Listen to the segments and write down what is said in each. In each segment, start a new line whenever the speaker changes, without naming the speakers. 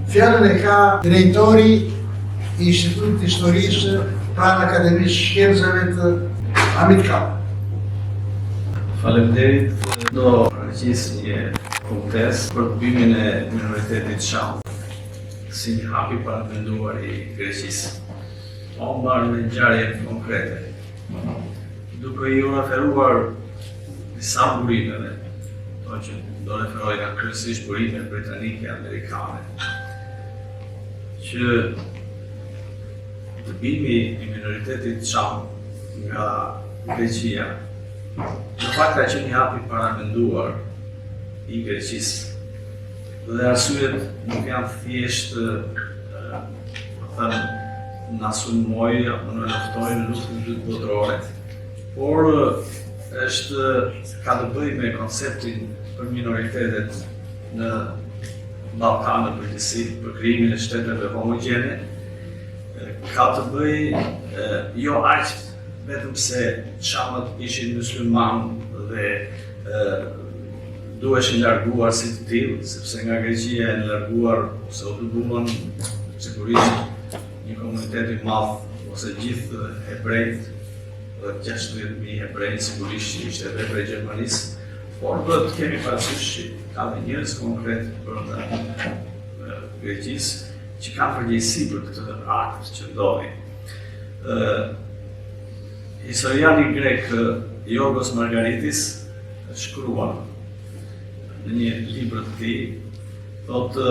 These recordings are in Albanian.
Fjalën e ka drejtori i Institutit të Historisë pranë Akademisë së Shkencave të Hamit Kalla.
Faleminderit. Do paraqes një kumtesë për dëbimin e minoritetit çam si një hap i paramenduar i Greqisë. Pa u marrë me ngjarje konkrete. Duke iu referuar disa burimeve, ato që do referoj janë kryesisht burime britanike, amerikane, që dëbimi i minoritetit çam nga Greqia, në fakt ka qenë një hap i paramenduar i Greqisë. Dhe arsyet nuk janë thjesht thënë, na sulmoi apo na luftoi në luftën e dytë botërore, por është ka të bëjë me konceptin për minoritetet në Ballkan në përgjithësi, për krijimin e shteteve homogjene, ka të bëjë jo aq vetëm se çamët ishin muslimanë dhe duheshin larguar si të tillë, sepse nga Greqia janë larguar ose u dëbuan sigurisht një komunitet i madh ose gjithë hebrejt dhe 60.000 hebrej sigurisht që ishte vepër e Gjermanisë, por duhet të kemi parasysh që ka dhe njerëz konkret brenda Greqisë që kanë përgjegjësi për këtë akt që ndodhi. Historiani grek Jorgos Margaritis shkruan në një libër të tij, thotë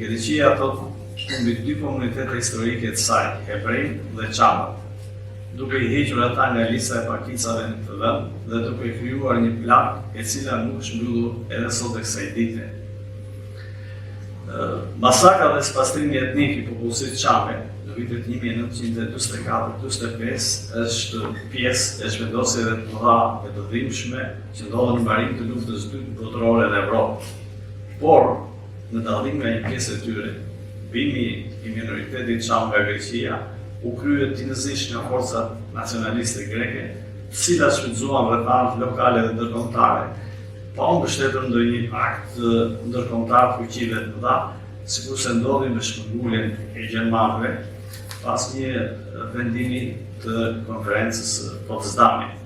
Greqia thotë humbi dy komunitete historike të saj, hebrejt dhe çamët, duke i hequr ata nga lista e pakicave në këtë vend dhe duke krijuar një plagë e cila nuk është mbyllur edhe sot e kësaj dite. Masakra dhe spastrimi etnik i popullsisë çame në vitet 1944-45 është pjesë e zhvendosjeve të mëdha e të dhimbshme që ndodhën në mbarim të luftës dytë botërore në Evropë. Por, në dallim nga një pjesë e tyre, dëbimi i minoritetit çam nga Greqia u krye tinëzisht nga forcat nacionaliste greke, të cilat shfrytëzuan rrethanat lokale dhe ndërkombëtare pa u mbështetur ndonjë akt ndërkombëtar të fuqive të mëdha, sikurse ndodhi me shpërnguljen e gjermanëve pas një vendimi të konferencës së Potsdamit.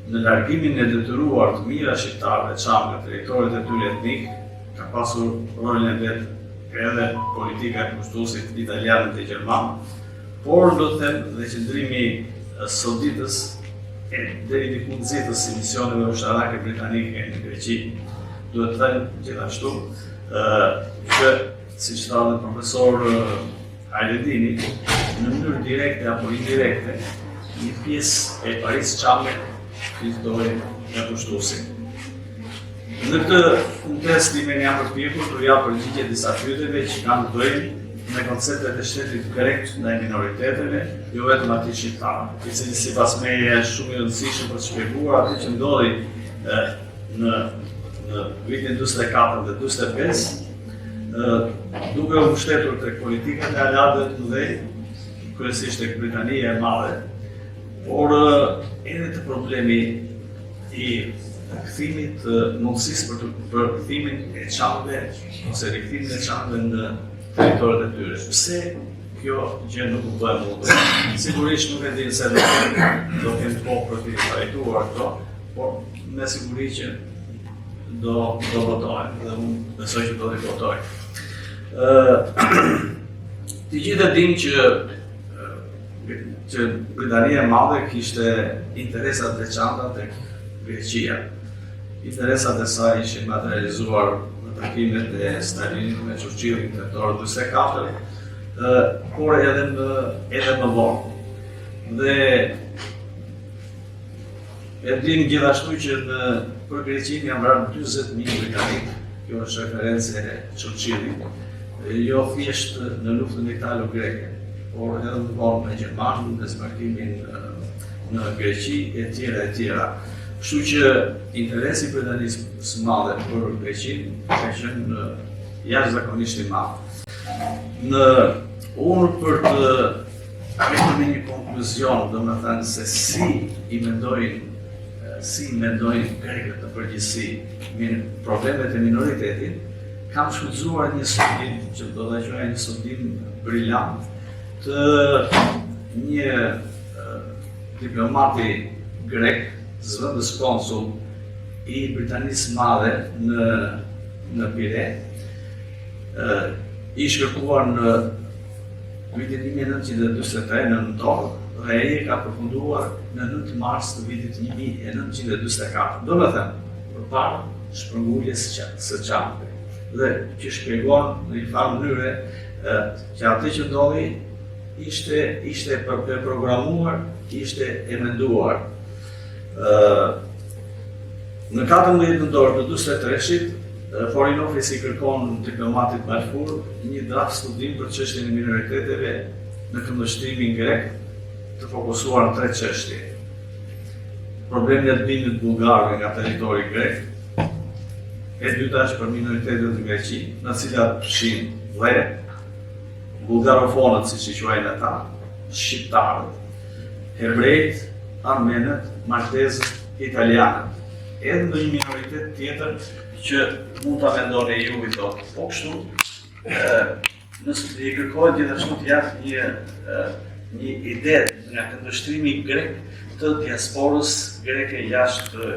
Në largimin e detyruar të mijëra shqiptarëve çamë nga territoret e tyre etnikë, ka pasur rolin e vet edhe politika e pushtuesit italian dhe gjerman, Por do të them dhe qëndrimi soditës e deri diku nxitës i misioneve ushtarake britanike në Greqi. Duhet të them gjithashtu që siç tha dhe profesor Hajredini, në mënyrë direkte apo indirekte, një pjesë e parisë çame fitohej nga pushtuesi. Në këtë kumtesë time jam përpjekur t'u jap përgjigje disa pyetjeve që kanë të bëjnë me konceptet e shtetit grek ndaj minoriteteve, jo vetëm atij shqiptar, i cili sipas meje është shumë i rëndësishëm për të shpjeguar atë që ndodhi në në vitin 44 dhe 45, duke u mbështetur tek politikat e aleatëve të mëdhenj, kryesisht tek Britania e Madhe, por edhe te problemi i kthimit të mundësisë për të për kthimin e çamëve ose rikthimin e çamëve në territoret e tyre. Pse kjo gjë nuk u bë e mundur? Sigurisht nuk e di nëse do do kem kohë për t'i trajtuar këto, por me siguri që do do botohen dhe unë besoj që do t'i botoj. Ë të gjithë e dimë që që Britania e Madhe kishte interesa të veçanta tek Greqia. Interesat e saj ishin materializuar në takimet e Stalinit me Churchillin në tetor 44, por edhe më edhe më vonë. Dhe E dimë gjithashtu që në për Greqinë janë vrarë 40.000 britanikë, kjo është referencë e Churchillit, jo thjesht në luftën italo-greke, por edhe më vonë me gjermanët, me zbarkimin në Greqi e tjera e tjera. Kështu që interesi i Britanisë së Madhe për Greqinë ka qenë jashtëzakonisht i madh. Në unë për të Arritur në një konkluzion, domethënë se si i mendojnë si mendojnë grekët në përgjithësi min, problemet e minoritetit, Kam shfrytëzuar një studim, që do ta quaja një studim brilant, të një diplomati grek, zëvendës konsull i Britanisë së Madhe në në Pire, i kërkuar në vitin 1943 në nëntor dhe ai e ka përfunduar në 9 mars të vitit 1944. Domethënë, përpara shpërnguljes së çamëve dhe që shpjegon në një farë mënyre që atë që ndodhi ishte ishte e programuar, ishte e menduar. Ë Në 14 nëntor të 43-shit, Foreign Office i kërkon diplomatit Balfour një draft studim për çështjen e minoriteteve në këndvështrimin grek të fokusuar në tre çështje. Problemi i dëbimit të bullgarëve nga territori grek, e dyta është për minoritetet në Greqi, në të cilat përfshin dhe bullgarofonët, siç i quajnë ata, shqiptarët, hebrejt, armenët, maltezët, italianët, edhe ndonjë minoritet tjetër që mund ta mendoni ju i thotë. Po kështu, Nëse i kërkohet gjithashtu të japë një një ide nga këndvështrimi grek të diasporës greke jashtë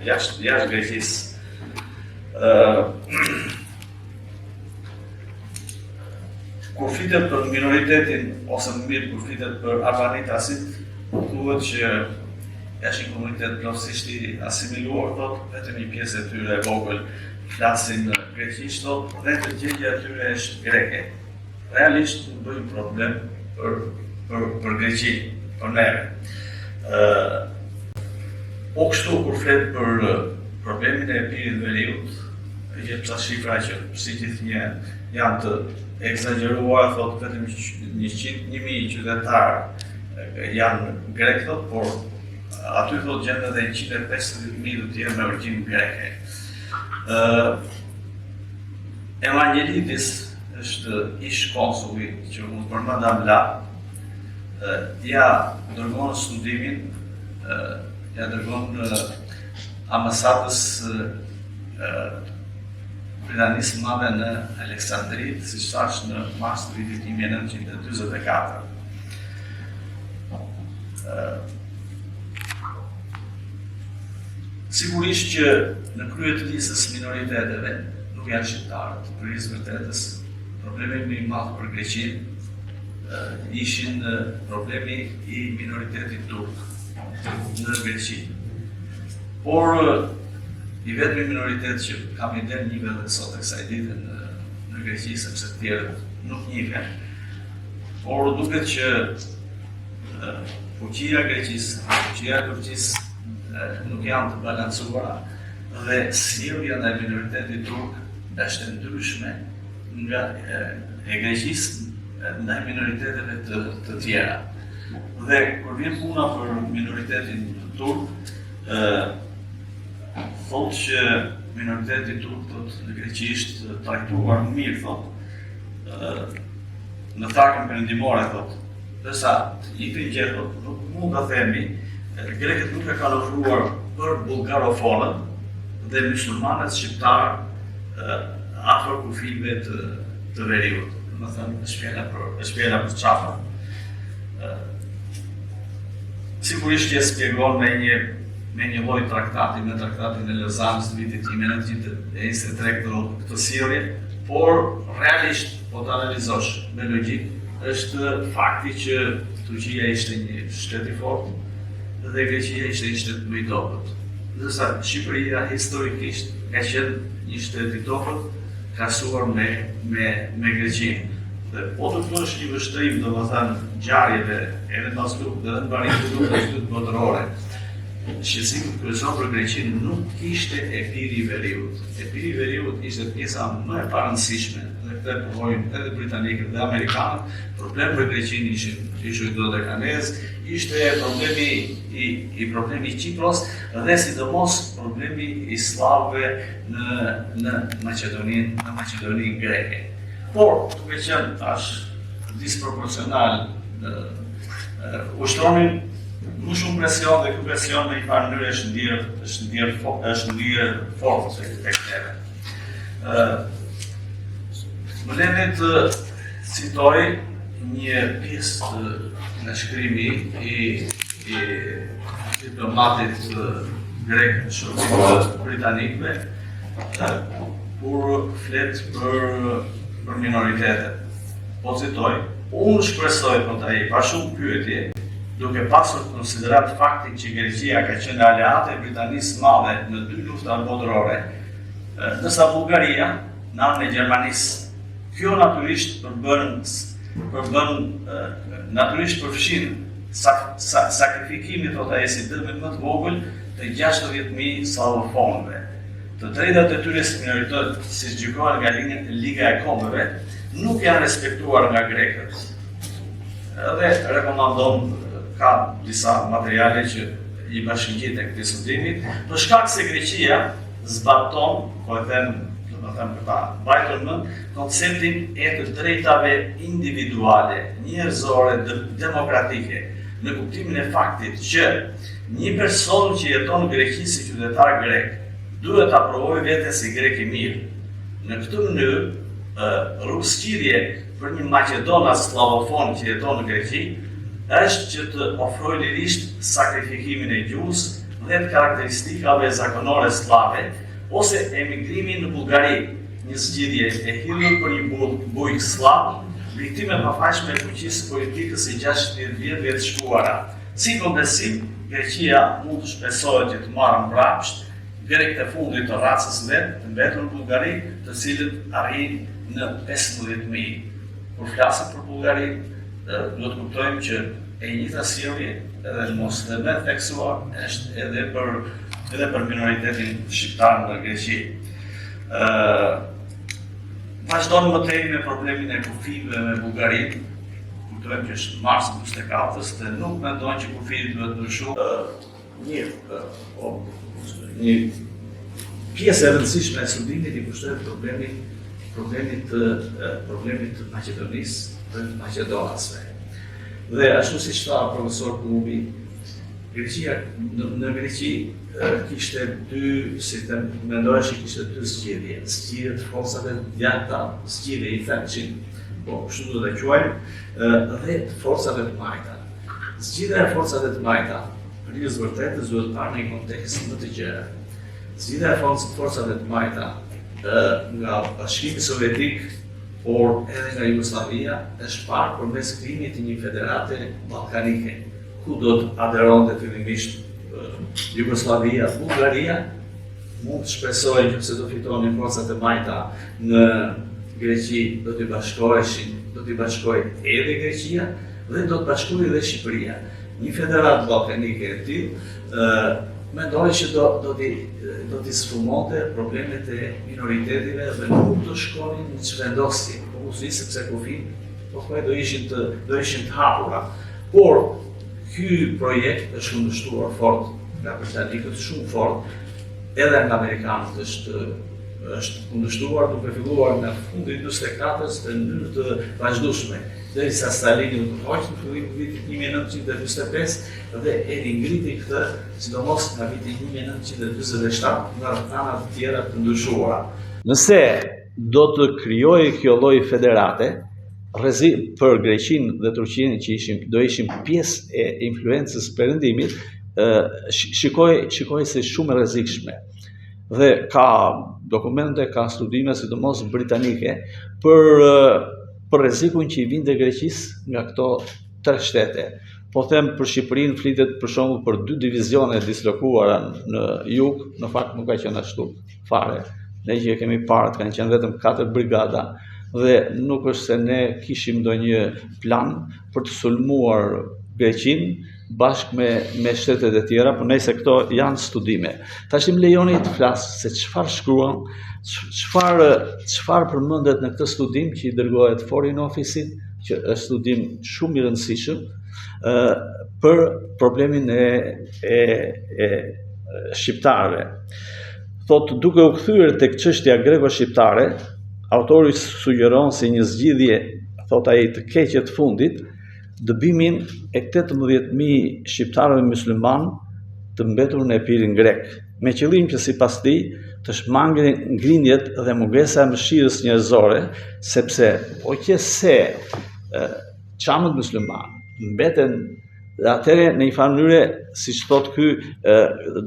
jashtë jashtë Greqisë. Ë kur flitet për minoritetin ose më mirë kur flitet për arvanitasit, thuhet që është një komunitet plotësisht i asimiluar, thotë, vetëm një pjesë e tyre e vogël flasin greqisht thotë dhe ndërgjegjja e tyre është greke. Realisht nuk bëjnë problem për për për Greqinë, për neve. Ë po kështu kur flet për problemin e Epirit Veriut, e jep ca shifra që si gjithnjë janë të ekzagjeruara, thotë vetëm 100.000 qytetarë janë grekë, thotë, por aty thotë gjenden edhe 150.000 të tjerë me origjinë greke. Evangelidis është ish konsulli që unë përmenda më lart, ia dërgon studimin, ia dërgon ambasadës Britanisë së Madhe në Aleksandri, siç thashë në mars të vitit 1944. Sigurisht që në krye të listës së minoriteteve nuk janë shqiptarët, për hir të së vërtetës, problemi më i madh për Greqinë ishin problemi i minoritetit turk në Greqi. Por i vetmi minoritet që kam idenë njihet edhe sot e kësaj dite në, në Greqi, sepse të tjerët nuk njihen, por duket që fuqia e Greqisë, fuqia e Turqisë nuk janë të balancuara dhe sjellja ndaj minoritetit turk është e ndryshme nga e Greqisë ndaj minoriteteve të, të tjera. Dhe kur vjen puna për minoritetin turk, ë thotë që minoriteti turk thotë në Greqi është trajtuar mirë thotë ë në Thrakën perëndimore thotë Ndërsa të njëjtën gjë thotë, nuk mund ta themi, grekët nuk e kanë ofruar për bullgarofonët dhe myslimanët shqiptarë afër kufijve të të veriut. Domethënë, është fjala për është fjala për Çafën. Sigurisht që e shpjegon me një me një lloj traktati, me traktatin e Lozanës të vitit 1923 këtë këtë sjellje, por realisht Po të analizosh me logjikë, është fakti që Turqia ishte një shtet i fortë dhe Greqia ishte një shtet më i dobët. Ndërsa Shqipëria historikisht ka qenë një shtet i dobët krahasuar me me me Greqinë. Dhe po të bësh një vështrim, domethënë, ngjarjeve edhe mbas luftës edhe në mbarim të luftës së dytë botërore, shqetësimi kryesor për Greqinë nuk ishte Epiri i Veriut. Epiri i Veriut ishte pjesa më e parëndësishme dhe këtë e pohojnë edhe britanikët dhe amerikanët, problem për Greqinë ishin ishujt Dodekanez, ishte problemi i, i problemi i Qipros dhe sidomos problemi i sllavëve në në Maqedoninë, në Maqedoninë greke. Por, duke qenë tash disproporcional në ushtronin më shumë presion dhe ky presion në një farë mënyrë është ndier është ndier është ndier fort tek neve. Ë. Më leni të citoj një pjesë të nga shkrimi i, i diplomatit grek në shërbim të britanikëve, kur flet për, për minoritetet. Po citoj, unë shpresoj, thotë ai, pa shumë pyetje, duke pasur konsideratë faktin që Greqia ka qenë aleate e Britanisë së Madhe në dy lufta botërore, ndërsa Bullgaria në anën e Gjermanisë. Kjo natyrisht përbën përbën natyrisht përfshin sak, sak, sakrifikimin thotë ai si dëmin më të vogël të 60.000 sllavofonëve. Të drejtat e tyre si minoritet, siç gjykohen nga Liga e Kombeve, nuk janë respektuar nga grekët. Edhe rekomandon ka disa materiale që i bashkëngjiten këtij studimi, për shkak se Greqia zbaton, po e them, domethënë për ta mbajtur mend, konceptin e të drejtave individuale, njerëzore, demokratike, në kuptimin e faktit që një person që jeton në Greqi si qytetar grek, duhet ta provojë veten si grek i mirë. Në këtë mënyrë, rrugëzgjidhje për një maqedonas sllavofon që jeton në Greqi është që të ofrojë lirisht sakrifikimin e gjuhës dhe të karakteristikave zakonore sllave ose emigrimin në Bullgari, një zgjidhje e hidhur për një bujk sllav, viktimë e pafajshme e fuqisë së politikës së 60 vjetëve të shkuara. Si kompensim, Greqia mund të shpresohet që të marrë mbrapsht grekët e fundit të racës së vet, të mbetur në Bullgari, të cilët arrijnë në 15.000. Kur flasim për Bullgarinë, duhet të kuptojmë që e njëjta sjellje edhe mos dhe më theksuar është edhe për edhe për minoritetin shqiptar në Greqi. Ë vazhdon më tej me problemin e kufijve me Bullgarinë. Kujtojmë që është mars 44-ës dhe nuk mendon që kufiri duhet ndryshuar. Një, po, një pjesë e rëndësishme e studimit i kushtohet problemit problemit të problemit të Maqedonisë dhe të maqedonasve. Dhe ashtu siç tha profesor Pëllumbi, Greqia në, në Greqi kishte dy, si të mendohej që kishte dy zgjidhje, zgjidhje të forcave të djathta, zgjidhje i themshin, po kështu do ta quajmë, dhe të forcave të majta. Zgjidhja e forcave të majta, për hir të së vërtetës duhet parë në një kontekst më të gjerë. Zgjidhja e forcave të majta nga Bashkimi Sovjetik, por edhe nga Jugosllavia, është parë përmes krijimit të një federate ballkanike, ku do të aderonte fillimisht Jugosllavia, Bullgaria, mund të shpresojë që nëse do fitonin forcat e majta në Greqi, do t'i bashkoheshin, do t'i bashkohej edhe Greqia dhe do të bashkohej edhe Shqipëria. Një federatë ballkanike e tillë, ë mendoj që do do t'i do t'i sfumonte problemet e minoriteteve dhe nuk do shkonin në çvendosje, po mos sepse kufijtë pothuaj do ishin të do ishin të hapura. Por ky projekt është kundërshtuar fort nga britanikët, shumë fort, edhe nga amerikanët është është kundërshtuar duke filluar nga fundi i 44-s në mënyrë të vazhdueshme, derisa Stalini u tërhoq në fillim të vitit 1945 dhe e ringriti këtë, sidomos nga viti 1947, në rrethana të tjera të ndryshuara. Nëse do të krijohej kjo lloj federate, rrezik për Greqinë dhe Turqinë që ishin do ishin pjesë e influencës perëndimit, shikoj shikoj si shumë e rrezikshme. Dhe ka dokumente, ka studime sidomos britanike për për rrezikun që i vinte Greqisë nga këto tre shtete. Po them për Shqipërinë flitet për shembull për dy divizione dislokuara në jug, në fakt nuk ka qenë ashtu fare. Ne që e kemi parë, kanë qenë vetëm katër brigada dhe nuk është se ne kishim ndonjë plan për të sulmuar Greqinë bashkë me me shtetet e tjera, por nejse këto janë studime. Tash më lejoni të flas se çfarë shkruan, çfarë çfarë përmendet në këtë studim që i dërgohet Foreign Office-it, që është studim shumë i rëndësishëm ë për problemin e e e shqiptarëve. Thotë duke u kthyer tek çështja greko-shqiptare, autori sugjeron si një zgjidhje, thotë ai, të keqe të fundit, dëbimin e 18.000 shqiptarëve muslimanë të mbetur në Epirin grek, me qëllim që sipas tij Të shmangen grindjet dhe mungesa e mëshirës njerëzore, sepse po qe se çamët muslimanë mbeten dhe atëherë në një farë mënyre, siç thotë ky,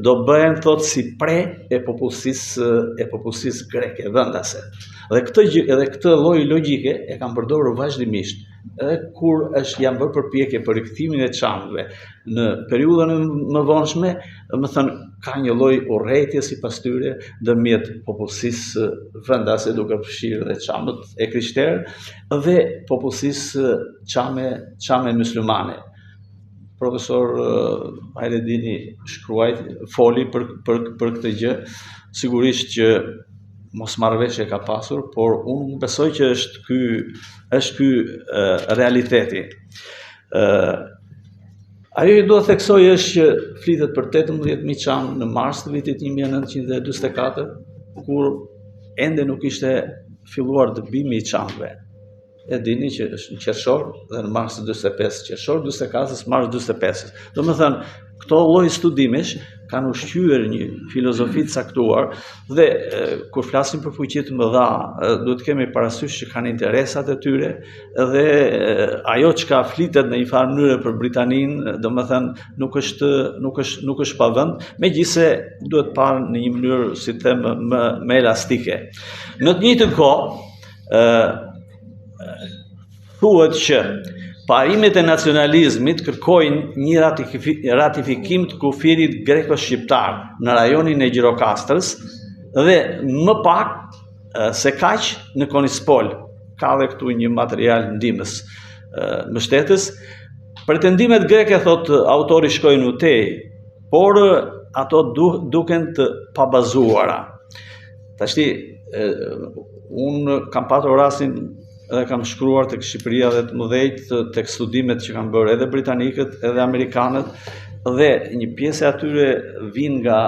do bëhen thotë si pre e popullsisë e popullsisë greke vendase. Dhe këtë gjë, edhe këtë lloj logjike e kanë përdorur vazhdimisht. Edhe kur është janë bërë përpjekje për rikthimin e çamëve në periudhën e mëvonshme, domethënë ka një lloj urrejtje sipas tyre ndërmjet popullsisë vendase duke përfshirë dhe çamët e krishterë dhe popullsisë çame çame muslimane. Profesor Hajredini shkruaj foli për për për këtë gjë. Sigurisht që mosmarrëveshje ka pasur, por unë besoj që është ky është ky realiteti. Ë Ajo që dua të theksoj është që flitet për 18.000 çamë në mars të vitit 1944, kur ende nuk ishte filluar dëbimi i çamëve. E dini që është në qershor dhe në mars të 45, qershor 44-ës, mars 45-ës. Domethënë, këto lloj studimesh kanë ushqyer një filozofi të caktuar dhe e, kur flasim për fuqi të mëdha, duhet të kemi parasysh që kanë interesat e tyre dhe e, ajo çka flitet në një farë mënyre për Britaninë, domethënë nuk është nuk është nuk është pa vend, megjithëse duhet parë në një mënyrë, si të them, më më elastike. Në të njëjtën kohë, ë thuhet që parimet e nacionalizmit kërkojnë një ratifikim të kufirit greko-shqiptar në rajonin e Gjirokastrës dhe më pak se kaq në Konispol. Ka dhe këtu një material ndihmës mbështetës. Pretendimet greke, thotë autori, shkojnë më tej, por ato duken të pabazuara. Tashti, unë kam patur rastin edhe kam shkruar tek Shqipëria dhe të mëdhenjtë tek studimet që kanë bërë edhe britanikët, edhe amerikanët dhe një pjesë e atyre vijnë nga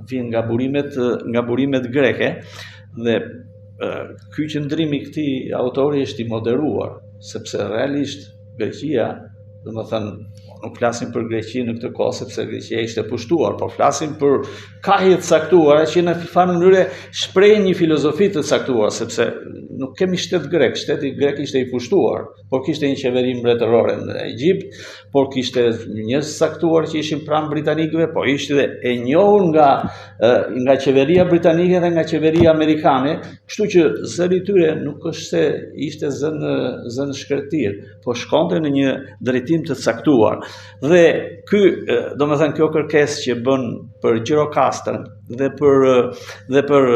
vijnë nga burimet nga burimet greke dhe ky qëndrim i këtij autori është i moderuar, sepse realisht Greqia, domethënë, nuk flasim për Greqinë në këtë kohë, sepse Greqia ishte pushtuar, por flasim për kahje të caktuara që në farë mënyre shprehin një filozofi të caktuar, sepse nuk kemi shtet grek, shteti grek ishte i pushtuar, por kishte një qeveri mbretërore në Egjipt, por kishte njerëz të caktuar që ishin pranë britanikëve, por ishte e njohur nga nga qeveria britanike dhe nga qeveria amerikane, kështu që zëri i tyre nuk është se ishte zë në zë në shkretëtirë, po shkonte në një drejtim të caktuar. Dhe ky, domethënë kjo kërkesë që bën për Gjirokastrën dhe për dhe për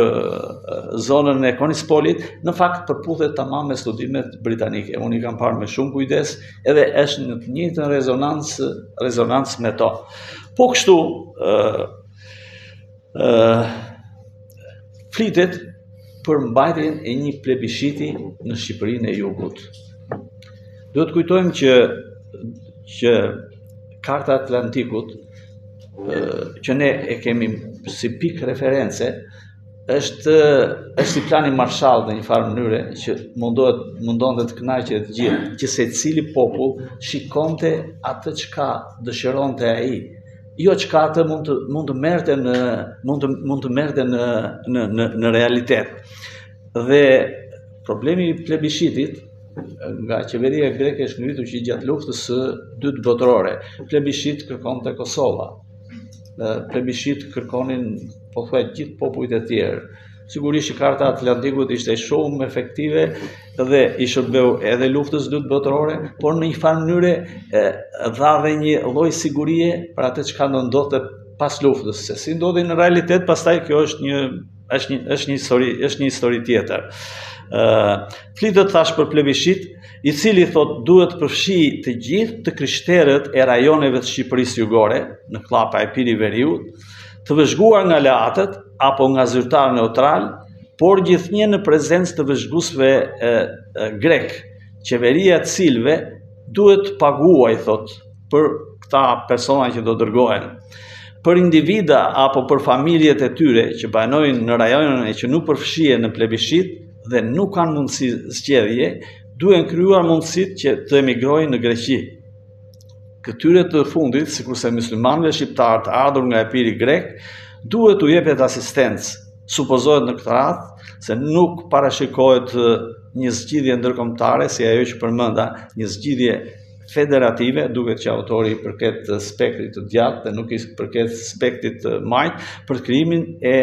zonën e Konispolit, në fakt përputhet tamam me studimet britanike. Unë i kam parë me shumë kujdes, edhe është në të njëjtën rezonancë, rezonancë me to. Po kështu, ë ë flitet për mbajtjen e një plebishiti në Shqipërinë e Jugut. Duhet të kujtojmë që që Karta e Atlantikut që ne e kemi si pikë reference është është si plani Marshall në një farë mënyre që mundohet mundonte të kënaqte të gjithë, që secili popull shikonte atë çka dëshironte ai. Jo çka atë mund të mund të merrte në mund të mund të merrte në në në në realitet. Dhe problemi i plebishitit nga qeveria greke është ngritur që gjatë luftës së dytë botërore. Plebishit kërkonte Kosova. Plebishit kërkonin pothuaj gjithë popujt e tjerë. Sigurisht që karta e Atlantikut ishte shumë efektive dhe i shërbeu edhe luftës së dytë botërore, por në një farë mënyre dha dhe një lloj sigurie për atë çka do ndodhte pas luftës. Se si ndodhi në realitet, pastaj kjo është një është një është një histori, është një histori tjetër. Ë flitet thashë për plebishit, i cili thotë duhet të përfshijë të gjithë të krishterët e rajoneve të Shqipërisë jugore, në Kllapa Epiri i Veriut, të vëzhguar nga aleatët apo nga zyrtarë neutralë, por gjithnjë në prezencë të vëzhguesve grekë, qeveria e të cilëve duhet të paguajë, thotë, për këta persona që do dërgohen. Për individa apo për familjet e tyre që banojnë në rajonin e që nuk përfshihen në plebishit dhe nuk kanë mundësi zgjedhje, duhen krijuar mundësitë që të emigrojnë në Greqi. Këtyre të fundit, sikurse myslimanëve shqiptarë të ardhur nga Epiri grek, duhet t'u jepet asistencë. Supozohet në këtë rast se nuk parashikohet një zgjidhje ndërkombëtare si ajo që përmenda, një zgjidhje federative, duket që autori i përket spektrit të djathtë dhe nuk i përket spektrit të majtë për krijimin e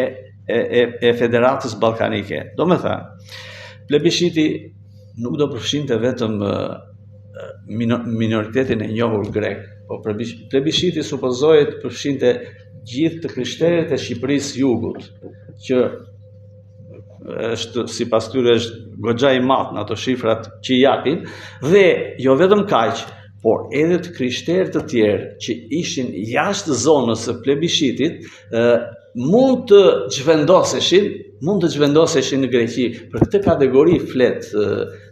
e e, e Federatës Ballkanike. Domethënë, plebishiti nuk do përfshinte vetëm minoritetin e njohur grek, po plebishiti supozohej të përfshinte gjithë të krishterët e Shqipërisë jugut, që është sipas tyre është goxha i madh në ato shifrat që japin dhe jo vetëm kaq, por edhe të krishterë të tjerë që ishin jashtë zonës së plebishitit, ë mund të zhvendoseshin, mund të zhvendoseshin në Greqi. Për këtë kategori flet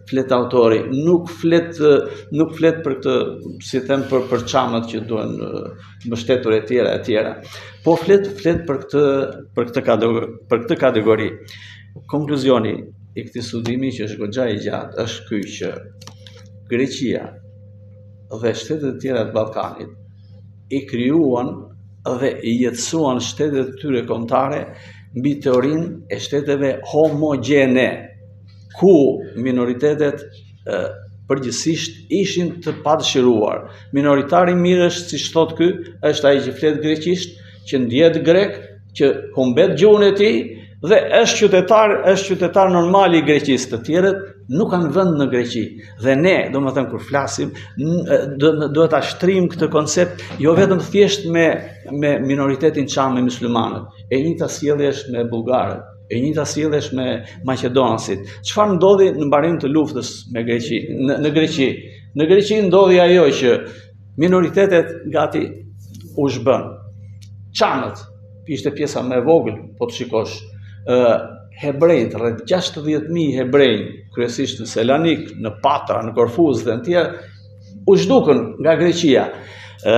flet autori, nuk flet nuk flet për këtë, si them për për çamët që duhen mbështetur e tjera e tjera. Po flet flet për këtë për këtë kategori, për këtë kategori. Konkluzioni i këtij studimi që është goxha i gjatë është ky që Greqia dhe shtetet e tjera të Ballkanit i krijuan dhe i jetësuan shtetet e tyre kombëtare mbi teorinë e shteteve homogjene, ku minoritetet përgjithësisht ishin të padëshiruar. Minoritari i mirë është, siç thotë ky, është ai që flet greqisht, që ndihet grek, që humbet gjuhën e tij dhe është qytetar, është qytetar normal i Greqisë. Të tjerët nuk kanë vend në Greqi. Dhe ne, domethënë kur flasim, duhet ta shtrijmë këtë koncept jo vetëm thjesht me me minoritetin çam me muslimanët. E njëjta sjellje është me bullgarët. E njëjta sjellje është me maqedonasit. Çfarë ndodhi në mbarim të luftës me Greqi, në, në Greqi? Në Greqi ndodhi ajo që minoritetet gati u zhbën. Çamët ishte pjesa më e vogël, po të shikosh. Ë hebrejt, rreth 60.000 hebrenj, kryesisht në Selanik, në Patra, në Korfuz dhe në tjera, u zhdukën nga Greqia. Ë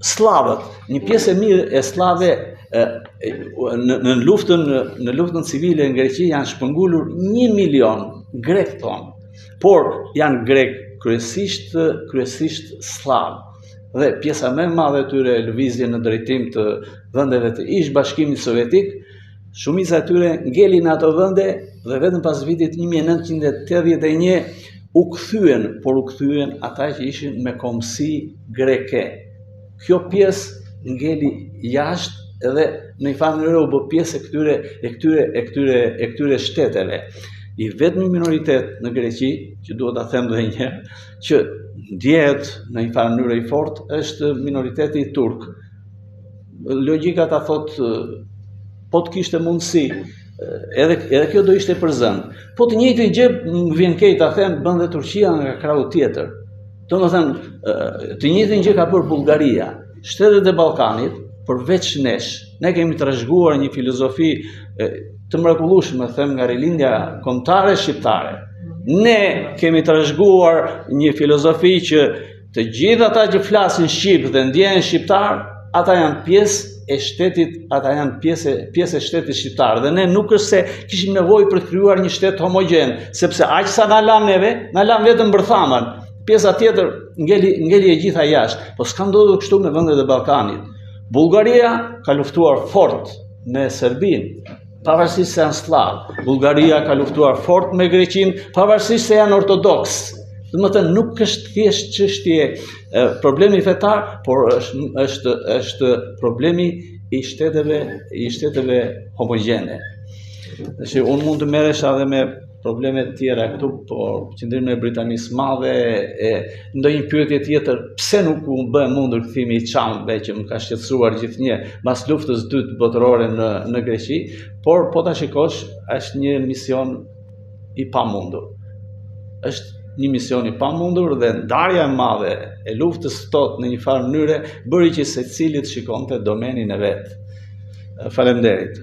sllavët, një pjesë e mirë e sllavëve në në luftën në luftën civile në Greqi janë shpërngulur 1 milion grekë thonë. Por janë grekë kryesisht kryesisht sllavë. Dhe pjesa më e madhe e tyre lëvizje në drejtim të vendeve të ish Bashkimit Sovjetik, Shumica e tyre ngeli në ato vende dhe vetëm pas vitit 1981 u kthyen, por u kthyen ata që ishin me kombësi greke. Kjo pjesë ngeli jashtë edhe në një farë mënyre u bë pjesë e këtyre e këtyre e këtyre e këtyre shteteve. I vetmi minoritet në Greqi, që duhet ta them edhe një herë, që ndjehet në një farë mënyre i fortë është minoriteti turk. Logjika ta thotë po të kishte mundësi, edhe edhe kjo do ishte përzënë. Po të njëjtën gjë më vjen keq ta them bën dhe Turqia nga krahu tjetër. Domethënë, të njëjtën gjë ka bërë Bullgaria. Shtetet e Ballkanit, përveç nesh, ne kemi trashëguar një filozofi të mrekullueshme, them nga rilindja kombëtare shqiptare. Ne kemi trashëguar një filozofi që Të gjithë ata që flasin shqip dhe ndjehen shqiptar, ata janë pjesë e shtetit, ata janë pjesë pjesë e shtetit shqiptar dhe ne nuk është se kishim nevojë për të krijuar një shtet homogjen, sepse aq sa na lanë neve, na lanë vetëm bërthamën. Pjesa tjetër ngeli ngeli e gjitha jashtë, po s'ka ndodhur kështu me vendet e Ballkanit. Bullgaria ka luftuar fort me Serbinë, pavarësisht se janë sllavë. Bullgaria ka luftuar fort me Greqinë, pavarësisht se janë ortodoksë. Domethënë nuk është thjesht çështje problemi fetar, por është është është problemi i shteteve i shteteve homogjene. Tash unë mund të merresha edhe me probleme të tjera këtu, po qëndrimin e Britanisë së Madhe e ndonjë pyetje tjetër, pse nuk u bë e mundur kthimi i çamëve që më ka shqetësuar gjithnjë mbas luftës së dytë botërore në në Greqi, por po ta shikosh, është një mision i pamundur. Është një mision i pamundur dhe ndarja e madhe e luftës së ftohtë në një farë mënyre bëri që secili të shikonte domenin e vet. Faleminderit.